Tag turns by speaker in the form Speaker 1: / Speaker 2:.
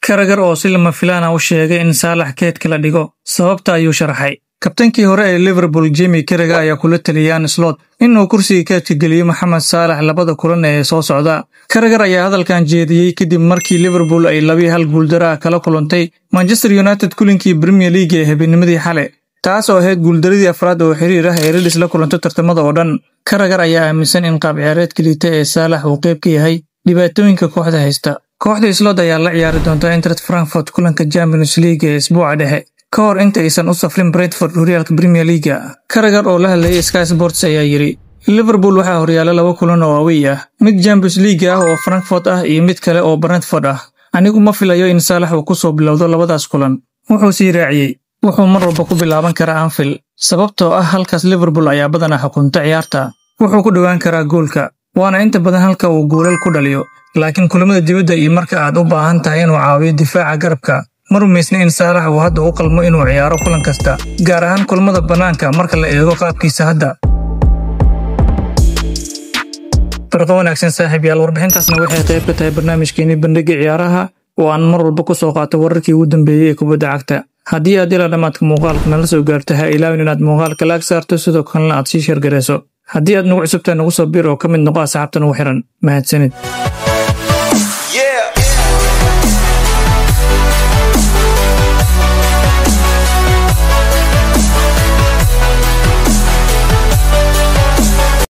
Speaker 1: Carragher oo si lama filaan ah u sheegay in Saalax keydka la dhigo, sababta ayuu sharaxay. Kabtankii hore ee Liverpool Jamie Carragher ayaa kula taliyay Arne Slot inuu kursiga keydka geliyo Mohamed Salah labada kulan ee soo socda. Carragher ayaa hadalkan jeediyey kadib markii Liverpool ay 2-1 guuldaro ah kala kulantay Manchester United kulinkii Premier League ee habeennimadii xalay, taas oo ahayd guuldaradii afraad oo xiriir ah ee Reds la kulanto tartamada oo dhan. Carragher ayaa aaminsan in qaab ciyaareedka liita ee Salah uu qayb ka yahay dhibaatooyinka kooxda haysta. Kooxda Slot ayaa la ciyaari doonta Eintracht Frankfurt kulanka Champions League ee isbuuca dhexe ka hor inta aysan u safrin Brentford horyaalka Premier League. Carragher oo la hadlayay Sky Sports ayaa yiri, Liverpool waxaa horyaala 2 kulan oo away ah, mid Champions League ah oo Frankfurt ah iyo mid kale oo Brentford ah. Anigu ma filayo in Salah uu ku soo bilowdo labadaas kulan. Wuxuu sii raaciyey, wuxuu mar walba ku bilaaban karaa Anfield, sababtoo ah halkaas Liverpool ayaa badanaa xukunta ciyaarta. Wuxuu ku dhowaan karaa goolka, waana inta badan halka uu goolal ku dhaliyo. Laakiin kulamada dibadda iyo marka aad u baahan tahay inuu caawiyo difaaca garabka, ma rumaysna in Salah uu hadda u qalmo inuu ciyaaro kulan kasta, gaar ahaan kulamada bannaanka marka la eego qaabkiisa hadda. Barqa wanaagsan saaxiib yaal, warbixintaasna waxay qayb ka tahay barnaamijkeenii bandhiga ciyaaraha oo aan mar walba ku soo qaato wararkii ugu dambeeyey ee kubadda cagta. Haddii aad ilaa dhammaadka muuqaalka nala soo gaarto, ha ilaawin inaad muuqaalka laag saarto, sidoo kalena aad sii sheergarayso. Haddii aad nagu cusubtahay, nagu soo bir oo ka mid noqo asxaabta nagu xiran. Mahadsanid.